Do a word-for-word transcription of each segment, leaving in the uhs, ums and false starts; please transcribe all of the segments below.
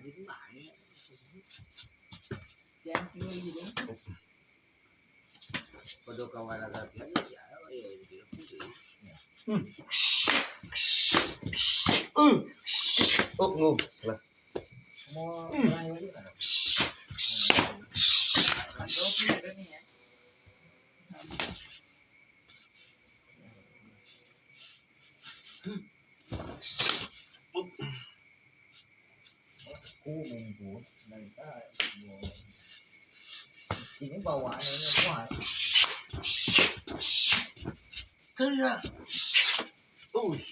Hmm. Oh, no. Salah. Ini bawaannya kuat. Kena. Ui.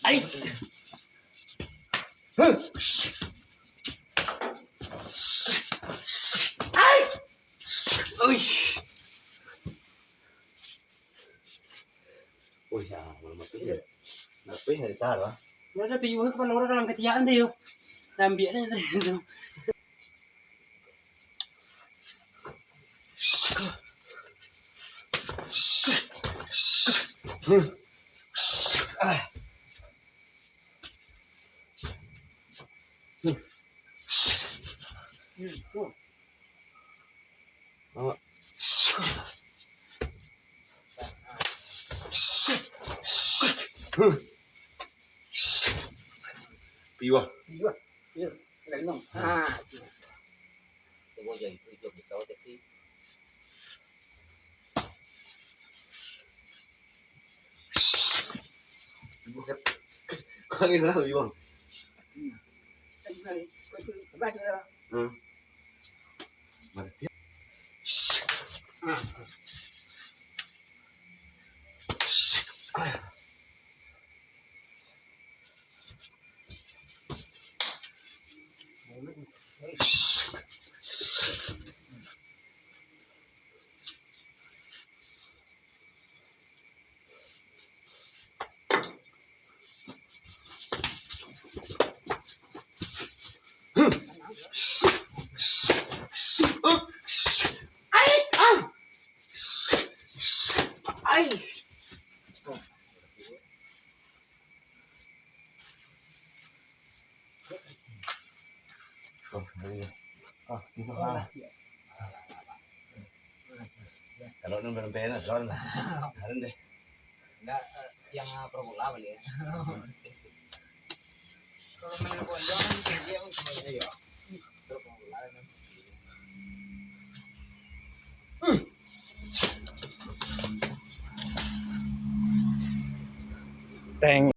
Ai. Huh. Ai. Ui. Oh ya, malam apa ya? Apa ya, hari taruh? Ya udah, piyu kepala orang dalam ketiakan deh, yo. Ambil aja deh, itu. Piwah. Piwah. Piwah. Lain, Bang. Ah, itu. Tunggu aja, itu, itu bisa, tapi Kau ni lah, Bang. Hmm. Oh, iya. Oh, gitu, ah. Kalau nang berempe enak, kawan lah. Karen deh. Enggak, eh, yang, eh, perbola balik ya. Kalau main bola kan dia, iya. Perbola kan. Teng.